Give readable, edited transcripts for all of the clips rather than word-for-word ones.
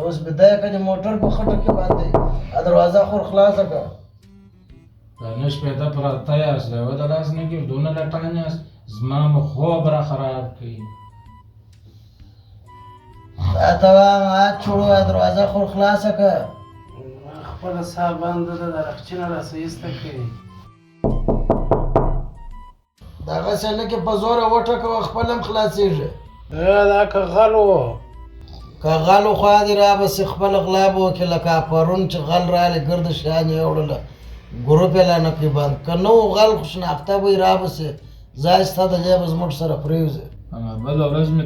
اوس به دی که د موټر په خټو کې باندې دروازه خور خلاصه کړه. دا نه شپېته پراته یاست، د یوه د لاس نه کېږي، دونه لټان یاست، زما مو خوب را خراب کړي. تا ته وایم چوړو دروازه خور خلاصه کړه. خپله ساه بنده ده، د رخچینه راسه ایسته کوي. دغسې نه کې په زوره وټکوه، خپل هم خلاصېږي. دا که غل و، که غل و خوا دې رابسې خپله غلا به وکړي، لکه پرون چې غل راغلی ګرد شیان یې وړله، ګروپ یې لا نه کړي بند. که نه و غل خو شناخته به یې رابسې، ځای ستا د دی به زموږ سره پرېوځي. بله ورځ مې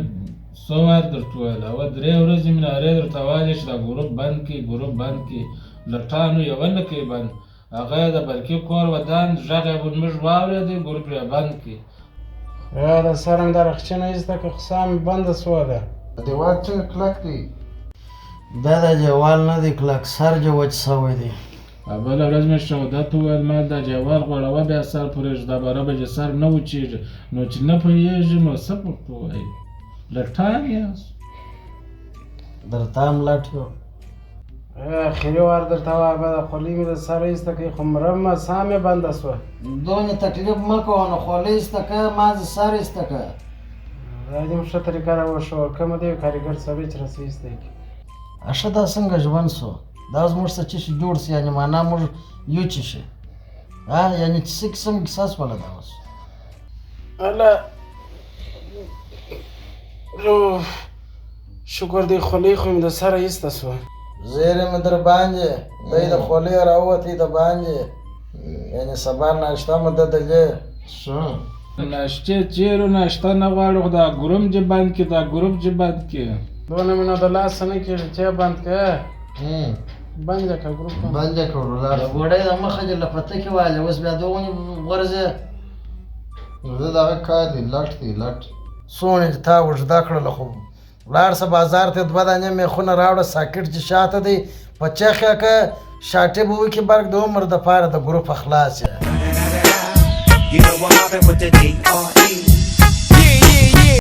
څو وار درته وویل، اوه درې ورځې مې نارې درته ویلې چې دا ګروپ بند کړي، ګروپ بند کړي. لټانو یوه نه کوي بند، هغه یې د برقي کور ودان، غږ یې موږ واورېدی، ګروپ یې بند کړي. د سر مې دا رخچینه ایسته که، خو ساه مې بنده سوله. دیوال څنګه کلک دی؟ دا د دیوال نه دی کلک، سر دې وچ سوی دی. بله ورځ مې شهادت وویل، مال دا دیوال غوړوه بیا سر پرېږده، باره به دې سر نه وچېږي. نو چې نه پوهېږي نو څه ورته ووایي؟ لټان یاست. درته هم لټ یو. اخري وار درته وایم، د خولۍ مې د سره ایسته کړئ، خو مرمه ساه مې بنده سوه. دونه تکلیف مه کوه، نو خولۍ ایسته کړه، ما زه سر ایسته کړه. دا دې هم ښه طریقه را وښوه، کومه دی کاریګر سړی چې راسه ایسته یې کړي. ښه دا څنګه ژوند سو؟ دا زموږ څه چې شي جوړ سي، یعنې معنا موږ یو چې شي، ها یعنې چې څه قسم کیسه سوله دا اوس؟ هله شکر دی، خولۍ خو مې د سره ایسته سوه. زیری مې در باندې دی، د خولۍ راووتی د باندې، یعنې سبا ناشته مو ده دلې. ښه ناشتې چېرو ناشته نه غواړو، خو دا ګروپ دې بند کړي، دا ګروپ دې بند کړي. دونه مې نو د لاسه نه کېږي، چې بند کړه، بند یې کړه ګروپ بند. بند یې کړه لاړ. د ګوډۍ د مخه دې لپتکې والې، اوس بیا دغونې غورځې. زه دغه کار دی، لټ دی لټ. څونه چې تا اوږده کړله، خو ولاړ سه بازار ته، دوه دانې میخونه راوړه، ساکټ چې شاته دی په چخ یې که شاټې به وکړي، برق د عمر دپاره د ګروپه خلاص یې. You know I'm mobbing with the D.R.E.